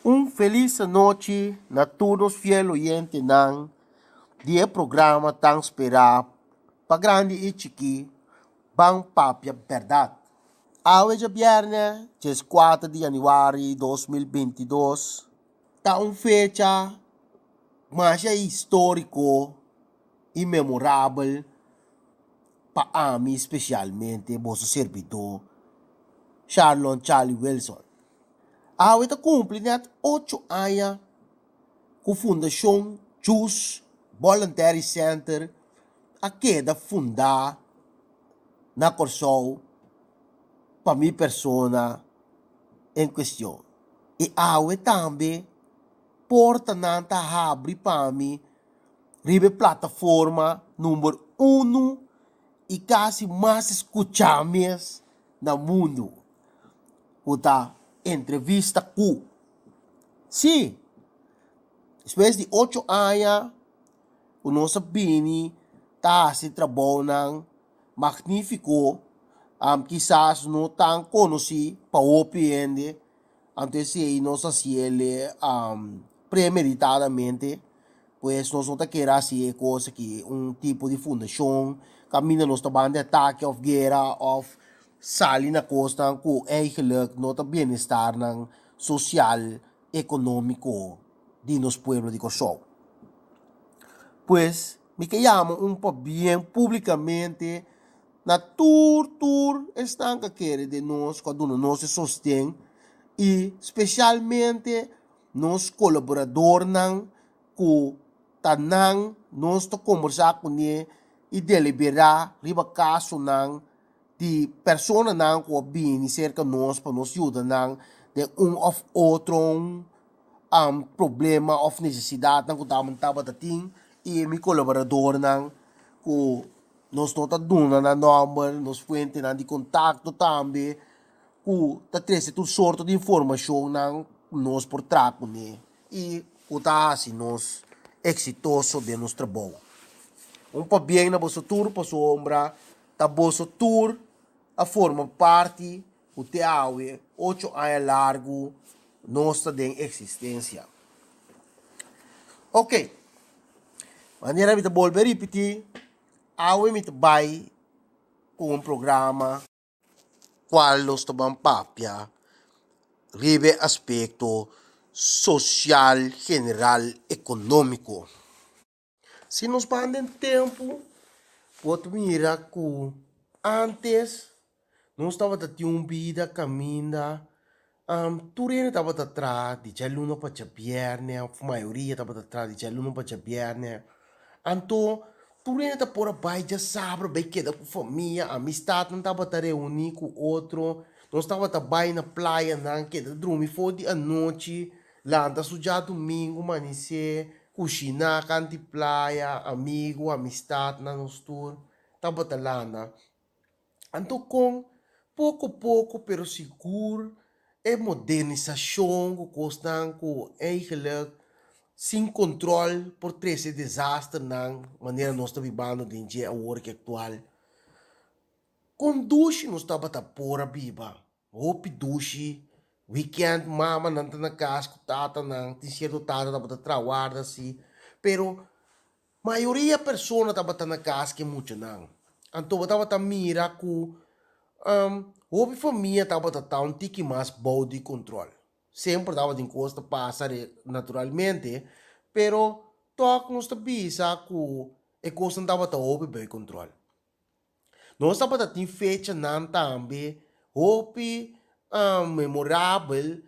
Un felis anochi na tur nos fiel oyentenan di e programa tan sperá pa grandi i chikí, Ban Papia Bèrdat. Awe djabièrnè dieskuater di yanüari 2022 ta un fecha masha históriko i memorabel pa ami spesialmente boso serbidó Sharlon Charlie Wilson. Awe ta kumpli nèt ocho aña ku Fundashon Jus Voluntary Center a keda fundá na Kòrsou pa mi persona en kuestion. I awe tambe portanan ta habri pa mi riba e plataforma number uno i kasi mas skuchá mes na mundu, ku ta Entrevista Ku. Sí, despues di ocho aña ku nos a bini ta hasi trabounan magnífiko, kisas no tan konosí pa hopi hende, anto esei nos a hasiel premeditadamente. Pues nos no ta kere hasi e kos aki un tipo di fundashon kaminda nos ta ban di atake òf guera òf sali na kosnan ku eigenlijk no ta bienestarnan sosial, ekonómiko di nos pueblo di Kòrsou. Pues mi ke yama un pabien públikamente na tur tur esnan ku a kere den nos, ku a duna nos e sosten i spesialmente nos kolaboradornan ku ta nan nos ta kombersá kuné i deliberá riba kasonan di personanan ku a bini serka nos pa nos yuda nan den un òf otro problema òf nesesidatnan ku tabata tin i mi kolaboradornan ku nos no ta duna nan nòmber, nos fuentenan di kontakto tambe. Ku ta trese tur sorto di informashonnan ku nos por traha kuné i ku ta hasi nos eksitoso den nos trabou. Un pabien na boso tur pasobra ta boso tur a forma parti ku te awe ocho aña largu nos ta den eksistensia. Oke, manera mi ta bolbe ripití, awe mi ta bai ku un programa. Cual nos ta ban papia riba e aspecto social general economico. Si nos ban den tempo bo ta mira cu antes nos tabata tin un bida caminda tur hende tabata traha di djaluna pa djabierne of mayoria tabata traha di djaluna pa djabierne anto tur hende ta por a bai djasabra bai keda ku famia amistatnan tabata reuní ku otro nos tabata bai na playanan keda drumi for di anochi lanta su djadumingu manisé kushiná kanti playa amigu amistatnan nos tur tabata landa. Anto kon poko poko pero sigur e modernisashon ku kosnan ku eigenlik sin kontrol por trese desasternan manera nos ta bibando den dje awor ki aktual. Kon dushi nos tabata por a biba, hopi dushi, wikènt mamanan ta na kas ku tatanan, tin sierto tata tabata traha warda si, pero Mayoria persona tabata na kas ku e muchanan. Anto bo tabata mira ku hopi famia tabata ta un tiki mas bou di kontrol. Semper tabatin kos ta pasa naturalmente, pero tòg nos ta bisa ku e kosnan tabata hopi bou di kontrol. Nos tabata tin fechanan tambe hopi memorabel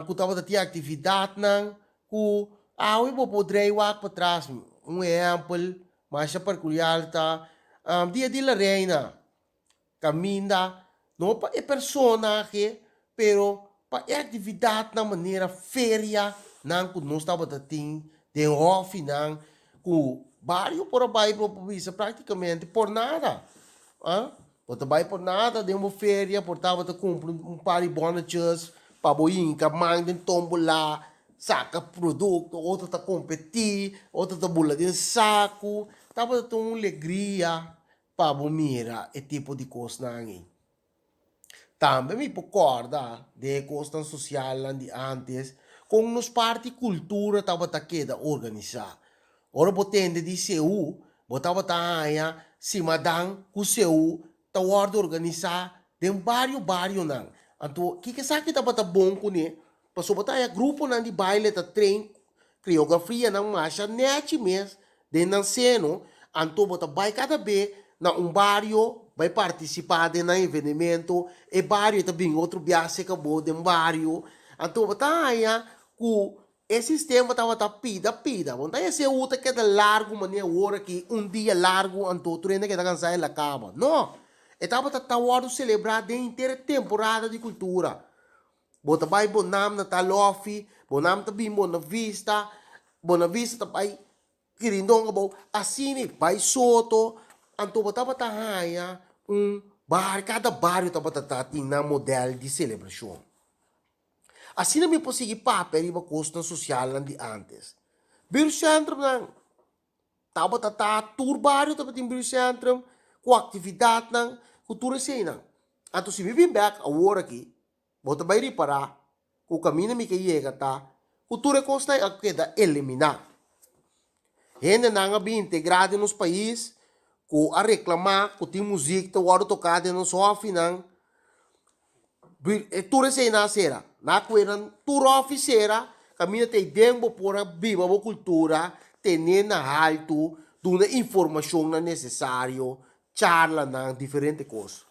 ku tabata tin aktividatnan ku awe bo por drei wak patras. Un ehèmpel masha parkuliar ta Dia di la Reina. Kaminda no pa e personahe pero pa e aktividatnan manera ferianan ku nos tabata tin den hòfinan ku bario por a bai bo por bisa práktikamente por nada. Bo ta bai por nada den bo feria por tabata kumpra un par di bònetjes pa bo hinka man den tombola saka produkto otro ta kompetí otro ta bula den saku tabata ta un legria pa bo mira e tipo di kosnan ei. Tambe mi por kòrda den e kosnan sosialnan di ántes. Kon nos parti kultura tabata keda organisá. Ora bo tende di Seú, bo tabata haña simadan ku Seú ta wòrdu organisá den bario barionan. Anto, kiko esaki tabata bon kuné? Pasobra bo ta haña gruponan di baile ta train kreografianan masha nèchi mes den nan seno, anto bo ta bai kada be na un bario bai partisipá den nan evenemento, e bario ta bin otro biaha serka bo den bario, anto bo ta haña ku e sistema tabata pida pida, bo no ta haña seú ta keda largu manera awor aki, un dia largu anto tur hende a keda kansá el a kaba, no, e tabata ta wòrdu selebrá den henter e temporada di kultura. Bo ta bai bo nam na tal ofi, bo nam ta bin Bona Vista, Bona Vista ta bai Kirindonga abou, asina bai Soto, anto bo tabata haña un bario, kada bario tabata ta tin nan model di selebrashon. Asina mi por sigui papia riba kosnan sosialnan di antes. Buurtcentrumnan tabata ta tur bario tabatin buurtcentrum ku aktividatnan, ku tur eseinan. Anto si mi bin bek awor aki, Bo ta bai ripará ku kaminda mi ke yega ta ku tur e kosnan a keda eliminá. Hendenan a bin integrá den nos pais ku a reklamá ku tin muzik ta wòrdu toká den nos hòfinan. Tur eseinan a sera. Nan a kue nan tur hòfi sera kaminda ta ei den bo por a biba bo kultura, ten'é na haltu, duna informashonnan nesesario, charlanan, diferente kos.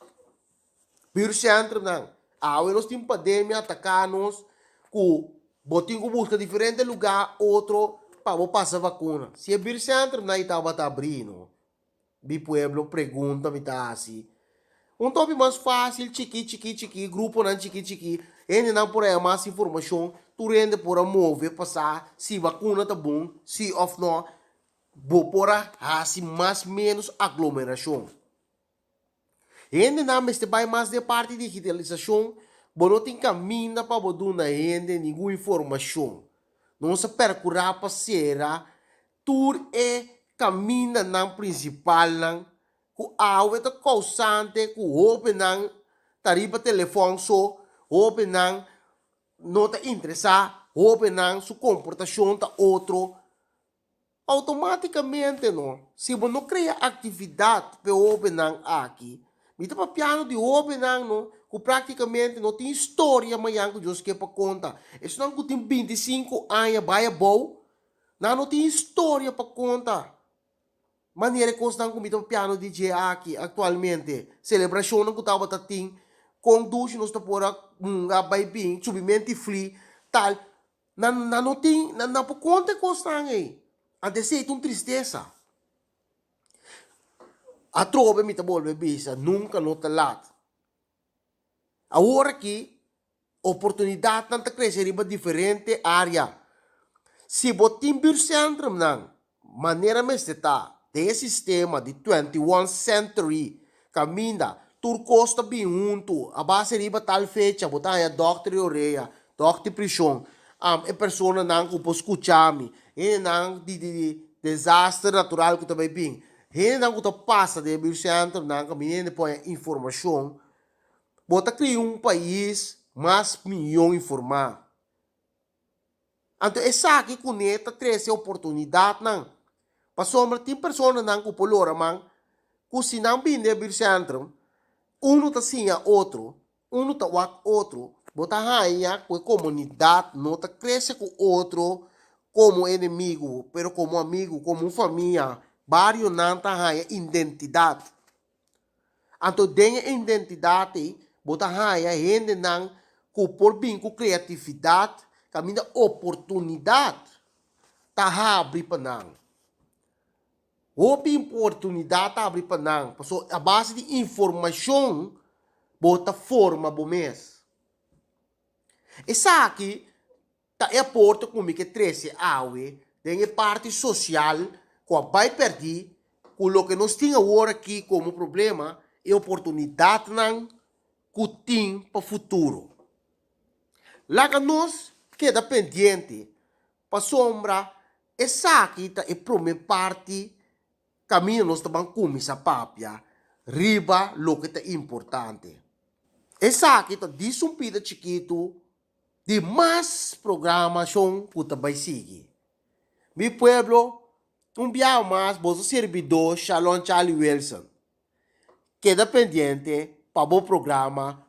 Buurtcentrumnan. Awe nos tin pandemia ataká nos ku bo tin ku buska diferente lugá otro pa bo pasa vakuna. Si e buurtcentrumnan ei tabata abrí no, mi pueblo pregunta mi ta hasi. Un topi mas fásil chikí chikí chikí, gruponan chikí chikí, hendenan por haña mas informashon, tur hende por a move pa sa si vakuna ta bon, si òf no, bo por a hasi mas ménos aglomerashon. Hendenan mester bai mas den parti digitalisashon, bo no tin kaminda pa bo duna hende ningun informashon. Nos a perkurá pa sera tur e kamindanan prinsipalnan ku awe ta kousante ku hóbennan ta riba telefòn so, hóbennan no ta interesá, hóbennan su komportashon ta otro. Automáticamente no. Si bo no crea actividad p'e hobennan aki, mi ta papiando di hobennan no cu practicamente no tin historia mañan cu Dios ke pa conta. Esnan cu tin 25 aña bai abou, nan no tin historia pa conta. Manera e cosnan cu mi ta papiando di dje aki actualmente, celebracionnan cu tabata tin, con dushi nos ta por a hunga, bai bin, subimenti fli, tal. Nan nan no tin, nan no por konta e kosnan ei. Anto esei ta un tristesa. Atrobe mi ta bolbe bisa, nunka no ta lat. Awor aki, oportunidatnan ta krese riba diferente área. Si bo tin buurtcentrumnan Manera mester ta den e sistema di 21 century kaminda tur kos ta bin huntu a base riba tal fecha bo ta haña dòkter di orea, dòkter di prishon, e personanan ku por skucha mi, hendenan di di desaster natural ku ta bai bin, hendenan ku ta pasa den e buurtcentrumnan kaminda hende por haña informashon, bo ta kria un pais mas mion informá. Anto esaki kuné ta trese oportunidatnan, pasobra tin personanan ku por lora man ku si nan bini den buurtcentrum, unu ta siña otro, unu ta wak otro, bo ta haña ku e komunidat no ta krese ku otro komo enemigu, pero komo amigu, komo un famia, barionan ta haña identidat. Anto den e identidat ei bo ta haña hendenan ku por bin ku kreatividat kaminda oportunidat ta habri pa nan. Hopi oportunidat ta habri pa nan pasobra a base di informashon bo ta forma bo mes. Esaki Ta e aporte ku mi ke trese awe den e parti sosial ku a bai pèrdí ku loke nos tin awor aki komo problema e oportunidatnan ku tin pa futuro. Laga nos keda pendiente pasobra esaki ta e promé parti kaminda nos ta ban kuminsá papia riba loke ta importante. Esaki ta di su pida chikitu. Di mas programashon ku ta bai sigui. Mi pueblo, un biaha mas boso sirbidó Shalon Charlie Wilson. Keda pendiente pa bo programa.